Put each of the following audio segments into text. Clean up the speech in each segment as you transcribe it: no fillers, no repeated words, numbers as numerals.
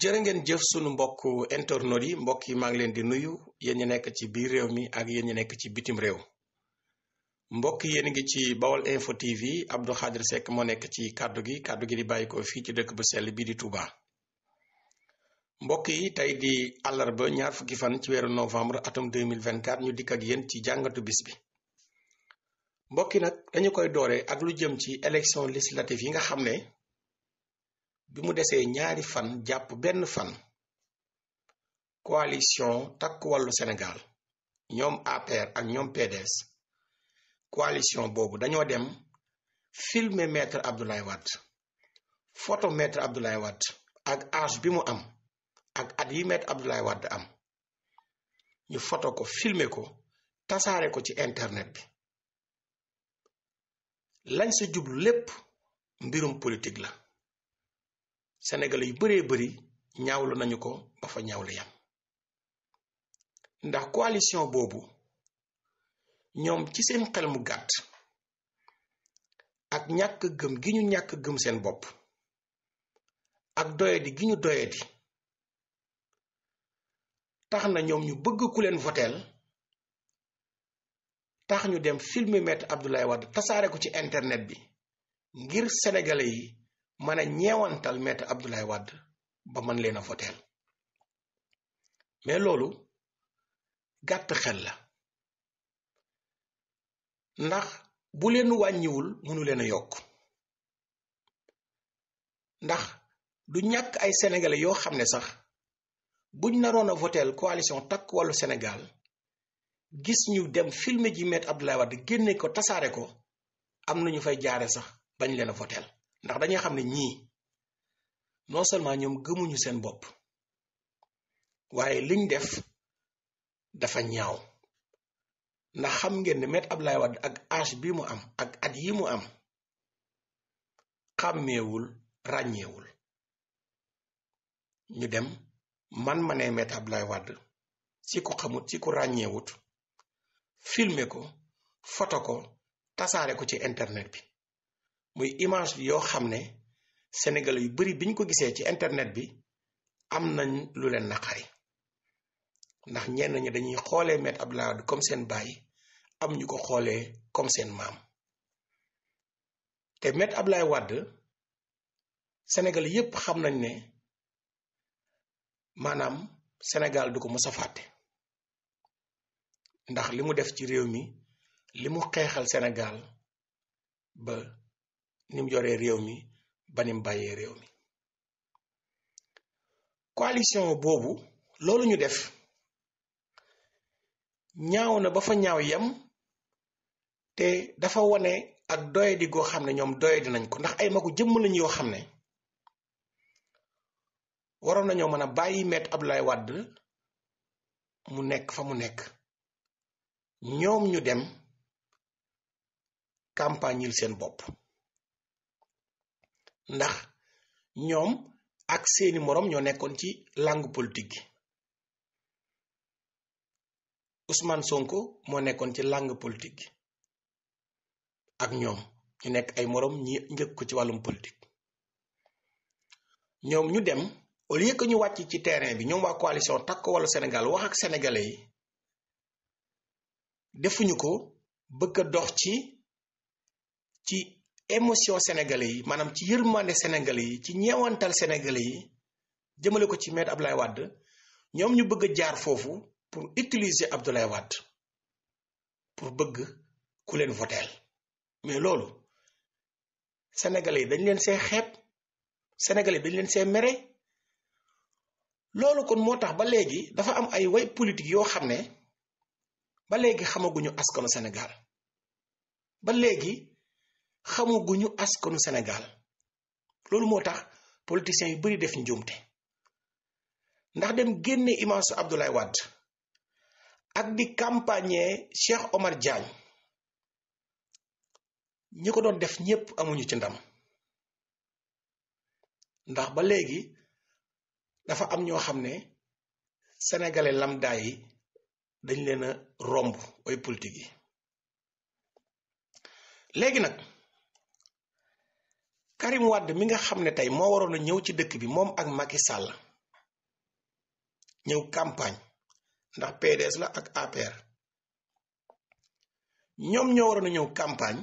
jërë ngeen jëf sunu mbokk internautes yi mbokk yi maa ngi leen di nuyu yéen ñi nekk ci biir réew mi ak yéen ñi nekk ci bitim réew mbokk yéen ngi ci Bawol Info TV Abdou Khadre Seck moo nekk ci kàddu gi di bàyyi ko fii ci dëkk bu sell bii di Touba. mbokk yi tey di àllarba ñaar fukki fan ci weeru novembre atum 2024 ñu dikk ak yéen ci jàngatu bis bi. mbokk yi nag dañu koy doore ak lu jëm ci élection législative yi nga xam ne bi mu desee ñaari fan jàpp benn fan coalition takku wàllu Sénégal ñoom APR ak ñoom PDS coalition boobu dañoo dem filmer maître Abdoulaye Wade photo maître Abdoulaye Wade ak âge bi mu am ak at yi maître Abdoulaye Wade am ñu photo ko filmer ko tasaare ko ci internet bi lañ sa jublu lépp mbirum politique la. Sénégalais yu bëree bëri ñaawlu nañu ko ba fa ñaawlu yam ndax coalition boobu ñoom ci seen xel mu gàtt ak ñàkk gëm gi ñu ñàkk gëm seen bopp ak doyadi gi ñu doyadi tax na ñoom ñu bëgg ku leen voteel tax ñu dem filmer maître Abdoulaye Wade tasaare ko ci internet bi ngir sénégalais yi mën a ñeewantal maître Abdoulaye Wade ba mën leen a voteel mais loolu gàtt xel la ndax bu leen wàññiwul mënu leen a yokk ndax du ñàkk ay sénégalais yoo xam ne sax buñ naroon a voteel coalition takk wàllu Sénégal gis ñu dem filmer ji maître Abdoulaye Wade génne ko tasaare ko am na ñu fay jaare sax bañ leen a voteel ndax dañuy xam ne ñii non seulement ñoom gëmuñu seen bopp waaye liñ def dafa ñaaw ndax xam ngeen ne maître Abdoulaye Wade ak âge bi mu am ak at yi mu am xàmmeewul ràññeewul ñu dem ma ne maître Abdoulaye Wade si ko xamut si ko ràññeewut filmer ko photo ko tasaare ko ci internet bi muy image yoo xam ne Sénégal yu bari biñ ko gisee ci internet bi am nañ lu leen naqari ndax ñenn ñi dañuy xoolee maître Abdoulaye Wade comme seen baay am ñu ko xoolee comme seen maam te maître Abdoulaye Wade Sénégal yépp xam nañ ne maanaam Sénégal du ko mës a fàtte ndax li mu def ci réew mi li mu xeexal Sénégal ba ni mu yoree réew mi ba ni mu bàyyee réew mi coalition boobu loolu ñu def ñaaw na ba fa ñaaw yem te dafa wone ak doyadi goo xam ne ñoom doyadi nañ ko ndax ay magu jëmm lañ yoo xam ne waroon nañoo mën a bàyyi maître Abdoulaye Wade mu nekk fa mu nekk ñoom ñu dem campagneel seen bopp ndax ñoom ak seeni moroom ñoo nekkoon ci langue politique gi Ousmane Sonko moo nekkoon ci langue politique gi ak ñoom ñu nekk ay moroom ñi njëkk ko ci wàllum politique ñoom ñu dem au lieu que ñu wàcc ci terrain bi ñoom waa coalition Takku Wallu Sénégal wax ak sénégalais yi defuñu ko bëgg a dox ci émotion sénégalais yi maanaam ci yërmande sénégalais yi ci ñeewantal sénégalais yi jëmale ko ci maître Abdoulaye Wade ñoom ñu bëgg a jaar foofu pour utiliser Abdoulaye Wade pour bëgg ku leen voteel mais loolu sénégalais yi dañ leen see xeeb sénégalais yi dañ leen see mere loolu kon moo tax ba léegi dafa am ay way politique yoo xam ne ba léegi xamaguñu askanu Sénégal ba léegi xamaguñu askanu Sénégal loolu moo tax politiciens yu bari def njuumte ndax dem génne image su Abdoulaye Wade ak di campagne Cheikh Omar Diagne ñi ko doon def ñépp amuñu ci ndam ndax ba léegi dafa am ñoo xam ne sénégalais lambda yi dañ leen a romb way politique yi léegi nag Karim Wade mi nga xam ne tey moo waroon a ñëw ci dëkk bi moom ak Macky Sall ñëw campagne ndax PDS la ak APR ñoom ñoo waroon a ñëw campagne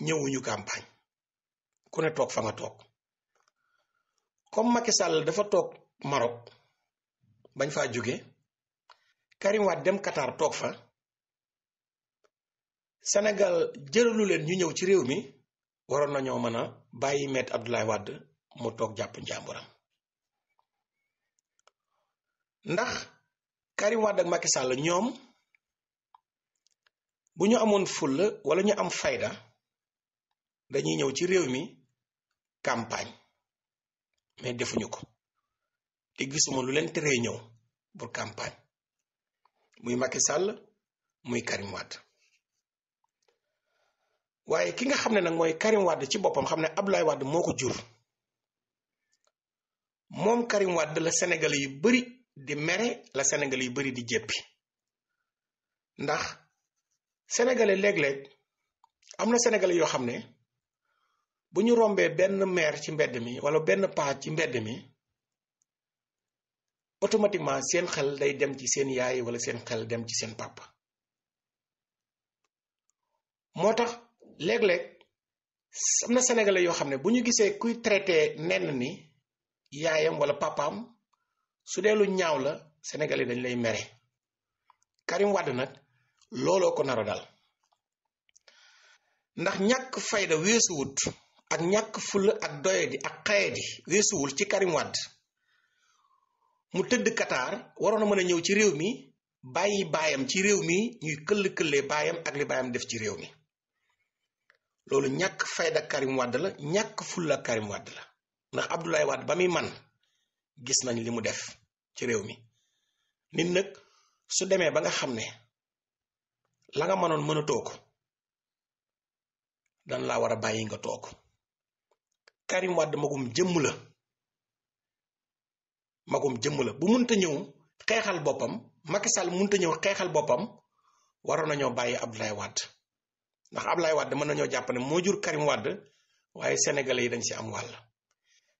ñëwuñu campagne ku ne toog fa nga toog comme Macky Sall dafa toog Maroc bañ faa jóge Karim Wade dem Qatar toog fa Sénégal jëralu leen ñu ñëw ci réew mi waroon nañoo mën a bàyyi Maître Abdoulaye Wade mu toog jàpp njàmburam ndax Karim Wade ak Macky Sall ñoom bu ñu amoon fulla wala ñu am fayda dañuy ñëw ci réew mi campagne mais defuñu ko te gisuma lu leen teree ñëw pour campagne muy Macky Sall muy Karim Wade waaye ki nga xam ne nag mooy Karim Wade ci boppam xam ne Abdoulaye Wade moo ko jur moom Karim Wade la Sénégalais yu bari di mere la Sénégalais yu bari di jéppi ndax Sénégalais léeg-léeg am na Sénégalais yoo xam ne bu ñu rombee benn maire ci mbedd mi wala benn paa ci mbedd mi automatiquement seen xel day dem ci seen yaay wala seen xel dem ci seen papa moo tax léeg-léeg am na Sénégalais yoo xam ne bu ñu gisee kuy traité nenn ni yaayam wala papaam su dee lu ñaaw la Sénégalais dañ lay mere Karim Wade nag looloo ko nar a dal ndax ñàkk fayda weesuwut ak ñàkk fulla ak doyadi ak xayadi weesuwul ci Karim Wade mu tëdd Qatar waroon a mën a ñëw ci réew mi bàyyi baayam ci réew mi ñuy këll-këllee baayam ak li baayam def ci réew mi loolu ñàkk fayda Karim Wade la ñàkk fulla Karim Wade la ndax Abdoulaye Wade ba muy man gis nañ li mu def ci réew mi nit nag su demee ba nga xam ne la nga mënoon mënatoo ko dan laa war a bàyyi nga toog Karim Wade magum jëmm la bu munta ñëw xeexal boppam Macky Sall munta ñëw xeexal boppam waroon nañoo bàyyi Abdoulaye Wade ndax Abdoulaye Wade mën nañoo jàpp ne moo jur Karim Wade waaye sénégalais yi dañ ci am wàll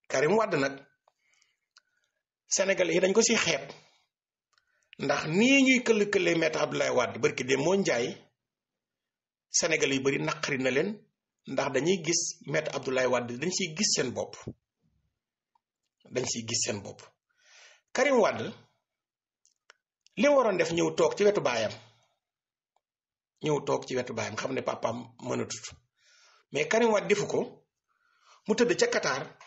Karim Wade nag sénégalais yi dañ ko ci xeeb ndax nii ñuy këll-këllee Maître Abdoulaye Wade barki de moo njaay sénégalais yu bari naqari na leen ndax dañuy gis Maître Abdoulaye Wade dañ ciy gis seen bopp Karim Wade li mu waroon def ñëw toog ci wetu baayam xam ne papaam mënatut mais Karim Wade defu ko mu tëdd ca Qatar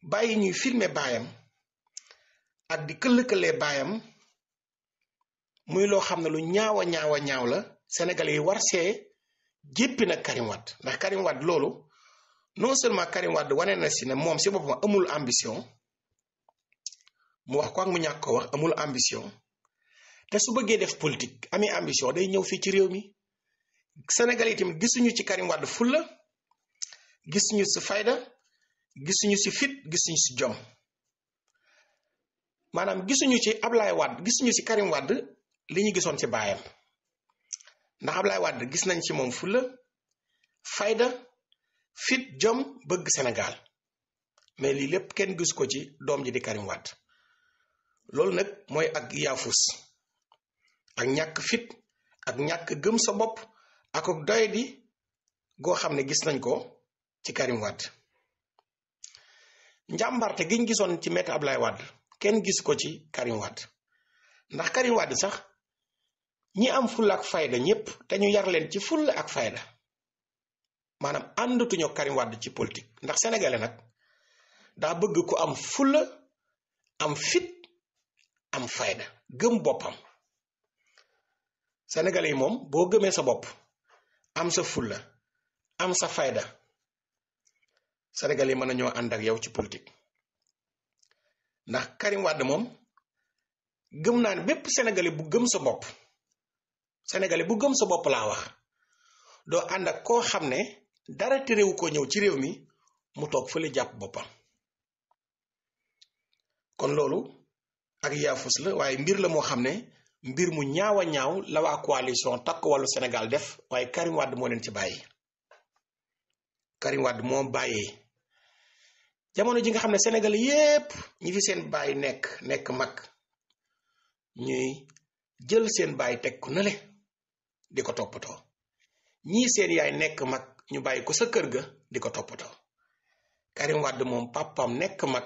bàyyi ñuy filmer baayam ak di këll-këllee baayam muy loo xam ne lu ñaaw la Sénégalais yi war see jéppi nag Karim Wade ndax Karim Wade loolu non seulement Karim Wade wane na si ne moom si boppam amul ambition mu wax ko ak mu ñàkk ko wax amul ambition te su bëggee def politique ami ambition day ñëw fii ci réew mi Sénégalais yi tamit gisuñu ci Karim Wade fulla gisuñu si fayda gisuñu si fit gisuñu si jom maanaam gisuñu ci Ablaye Wade gisuñu ci Karim Wade li ñu gisoon ci baayam ndax Ablaye Wade gis nañ ci moom fulla fayda fit jom bëgg Sénégal mais lii lépp kenn gis ko ci doom ji di Karim Wade loolu nag mooy ak yaafus ak ñàkk fit ak ñàkk gëm sa bopp ak doyadi goo xam ne gis nañ ko ci Karim Wade njàmbarte giñ gisoon ci Maître Abdoulaye Wade kenn gis ko ci Karim Wade ndax Karim Wade sax ñi am fulla ak fayda ñépp te ñu yar leen ci fulla ak fayda maanaam àndatuñoo Karim Wade ci politique ndax sénégalais nag daa bëgg ku am fulla am fit am fayda gëm boppam sénégalais yi moom boo gëmee sa bopp am sa fulla am sa fayda sénégalais yi mën nañoo ànd ak yow ci politique ndax Karim Wade moom gëm naa ne bépp sénégalais bu gëm sa bopp laa wax doo ànd ak koo xam ne dara terewu ko ñëw ci réew mi mu toog fële jàpp boppam kon loolu ak yaafus la waaye mbir la moo xam ne mbir mu ñaaw a ñaaw la waa coalition Takku Wallu Sénégal def waaye Karim Wade moo leen ci bàyyi Karim Wade moo bàyyee jamono ji nga xam ne Sénégal yépp ñi fi seen bàyyi nekk mag ñuy jël seen baay teg ko nale di ko toppatoo ñii seen yaay nekk mag ñu bàyyi ko sa kër ga di ko toppatoo Karim Wade moom papaam nekk mag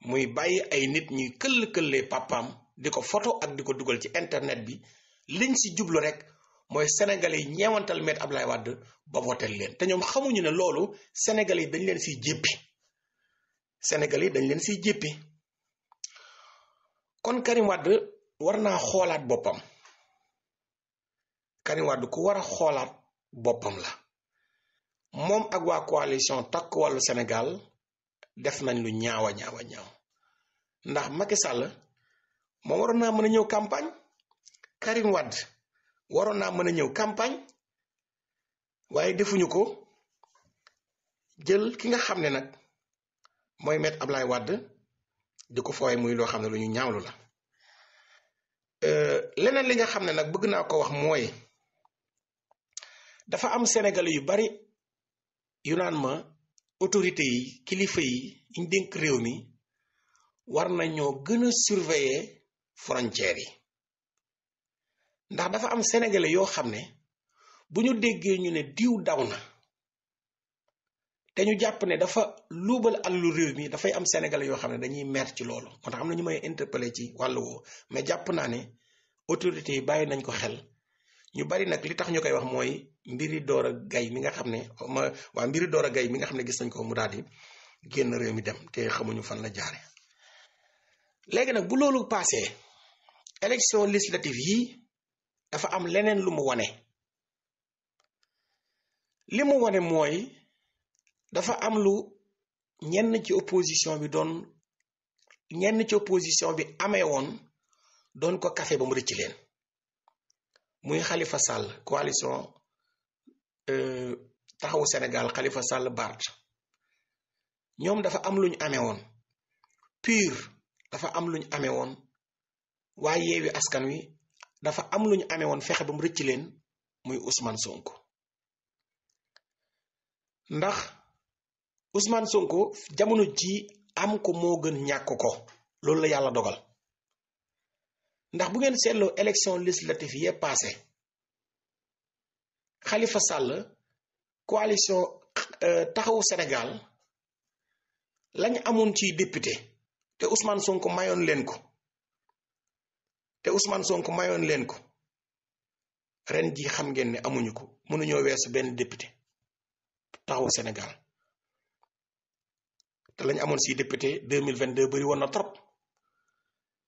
muy bàyyi ay nit ñuy këll-këllee papaam di ko photo ak di ko dugal ci internet bi liñ si jublu rek mooy sénégalais yi ñeewantal Maître Abdoulaye Wade ba votel leen te ñoom xamuñu ne loolu sénégalais yi dañ leen siy jéppi sénégalais yi dañ leen siy jéppi kon Karim Wade war naa xoolaat boppam Karim Wade ku war a xoolaat boppam la moom ak waa coalition takk wàllu Sénégal def nañ lu ñaawa ndax Macky Sall moom waroon naa mën a ñëw campagne Karim Wade waroon naa mën a ñëw campagne waaye defuñu ko jël ki nga xam ne nag mooy Maître Abdoulaye Wade di ko fooye muy loo xam ne lu ñu ñaawlu la leneen li nga xam ne nag bëgg naa ko wax mooy dafa am sénégalais yu bari yu naan ma autorité yi kilifa yi ñu dénk réew mi war nañoo gën a surveiller frontières yi ndax dafa am sénégalais yoo xam ne bu ñu déggee ñu ne diw daw na te ñu jàpp ne dafa luubal alalu réew mi dafay am sénégalais yoo xam ne dañuy mer ci loolu moo tax am na ñu may interpeller ci wàllu woo mais jàpp naa ne autorités yi bàyyi nañ ko xel ñu bari nag li tax ñu koy wax mooy mbiri Dora Gaye mi nga xam ne mbiri Dora Gaye mi nga xam ne gis nañ ko mu daal di génn réew mi dem te xamuñu fan la jaare léegi nag bu loolu passé élection législative yi dafa am leneen lu mu wane li mu wane mooy dafa am lu ñenn ci opposition bi amee woon doon ko kafe ba mu rëcc leen muy Khalifa Sall coalition taxawu Sénégal Khalifa Sall Bart ñoom dafa am lu ñu amee woon PUR dafa am lu ñu amee woon waaye Yewwi Askan Wi dafa am lu ñu amee woon fexe ba mu rëcc leen muy Ousmane Sonko ndax Ousmane Sonko jamono ji am ko moo gën ñàkk ko loolu la yàlla dogal ndax bu ngeen seetloo élection législative yee passé Khalifa Sall coalition taxawu Sénégal lañ amoon ci député te Ousmane Sonko mayoon leen ko ren ji xam ngeen ne amuñu ko mënuñoo weesu benn député taxawu Sénégal te lañ amoon si député 2022 bëri woon na trop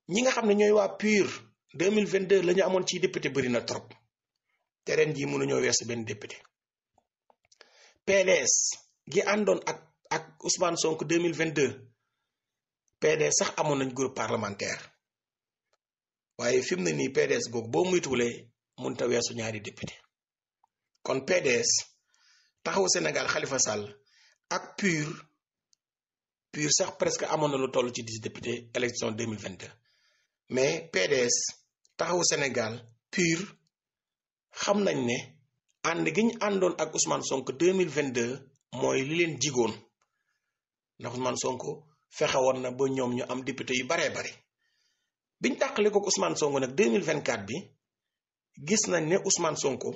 ñi nga xam ne ñooy waa PUR 2022 la ñu amoon ci député bëri na trop te ren jii mënuñoo weesu benn député PDS gi àndoon ak Ousmane Sonko 2022 PDS sax amoon nañ groupe parlementaire waaye fi mu ne nii PDS googu boo muytuwulee mënut a weesu ñaari député kon PDS taxawu Sénégal Khalifa Sall ak PUR sax presque amoon na lu toll ci 10 députés élection 2022 mais PDS taxawu Sénégal PUR xam nañ ne ànd gi ñu àndoon ak Ousmane Sonko 2022 mooy li leen jigoon ndax Ousmane Sonko fexe woon na ba ñoom ñu am député yu baree bari biñ tàqale ko Ousmane Sonko nag 2024 bi gis nañ ne Ousmane Sonko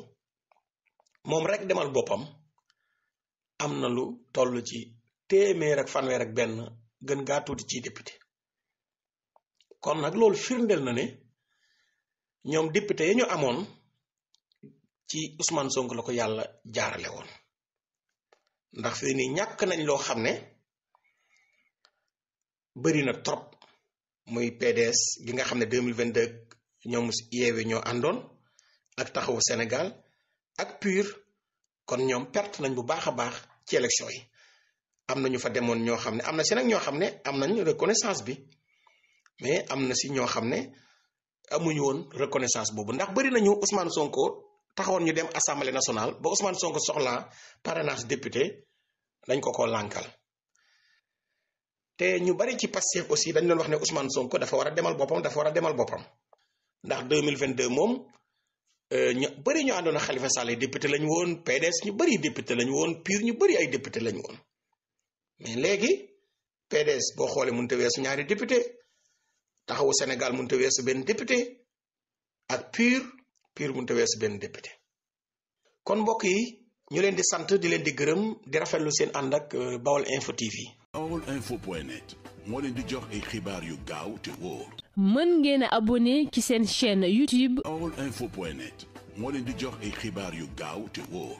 moom rek demal boppam am na lu toll ci téeméer ak fanweer ak benn gën gaa tuuti ci député kon nag loolu firndeel na ne ñoom député yi ñu amoon ci Ousmane Sonko la ko yàlla jaarale woon ndax fii nii ñàkk nañ loo xam ne bëri na trop muy PDS gi nga xam ne 2022 ñoom Yewwi ñoo àndoon ak taxawu Sénégal ak PUR kon ñoom perte nañ bu baax a baax ci élection yi am na ñu fa demoon ñoo xam ne am na si nag ñoo xam ne am nañ reconnaissance bi mais am na si ñoo xam ne amuñu woon reconnaissance boobu ndax bëri nañu Ousmane Sonko taxawoon ñu dem assemblée nationale ba Ousmane Sonko soxlaa parrainage député dañ ko lànkal te ñu bari ci Pastef aussi dañ doon wax ne Ousmane Sonko dafa war a demal boppam ndax 2022 moom ñu bëri ñu àndoon ak Khalifa Sall député lañu woon PDS ñu bëri député lañu woon PUR ñu bëri ay député lañu woon mais léegi PDS boo xoolee mënut a weesu ñaari député taxawu Sénégal mënut a weesu benn député ak PUR mënut a weesu benn député kon mbokk yi ñu leen di sant di leen di gërëm di rafetlu seen ànd ak Baol Info TV. baolinfo.net moo leen di jox ay xibaar yu gaaw te wóor. mën ngeen a abonné ci seen chaîne YouTube. baolinfo.net moo leen di jox ay xibaar yu gaaw te wóor.